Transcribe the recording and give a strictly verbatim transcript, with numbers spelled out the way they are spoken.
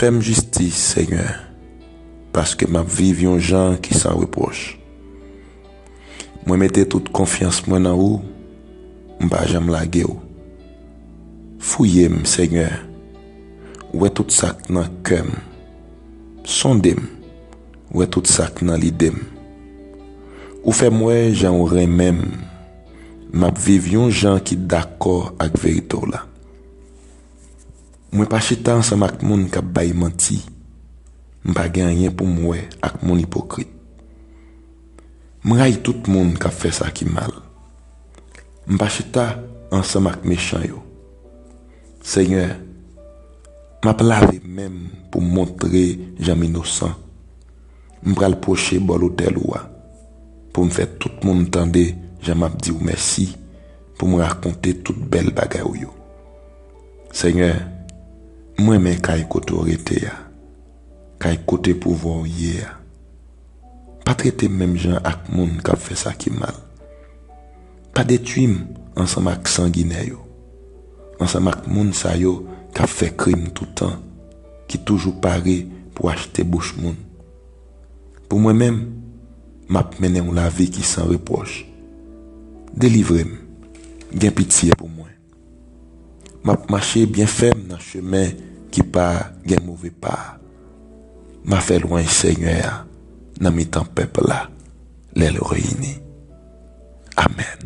Fè m jistis, Senyè, paske m ap viv yon jan ki san repwòch. Mwen mete tout konfyans mwen nan ou, m pa janm lage w. Fouye m, Senyè, wè tout sa k nan kè m. Sonde m, wè tout sa k nan lide m. Ou fè m wè jan ou renmen m. M ap viv yon jan ki dakò ak verite w la. Mwen pa chita ansanm ak moun k ap bay manti. M pa gen anyen pou m wè ak moun ipokrit. M rayi tout moun k ap fè sa ki mal. M pa chita ansanm ak mechan yo. Senyè, m ap lave men m pou m montre jan m inosan. M pral pwoche bò lotèl ou a, pou m fè tout moun tande jan m ap di w mèsi, pou m rakonte tout bèl bagay ou yo. Senyè, m renmen kay kote w rete a, kay kote pouvwa w ye a. Pa trete m menm jan ak moun k ap fè sa ki mal. Pa detwi m ansanm ak sanginè yo, ansanm ak moun sa yo k ap fè krim toutan, ki toujou pare pou achte bouch moun. Pou mwen menm, m ap mennen yon lavi ki san repwòch. Delivre m, gen pitye pou mwen. M ap mache byen fèm nan chemen ki pa gen move pa. M a fè lwanj Senyè a nan mitan pèp la, lè l reyini. Amèn.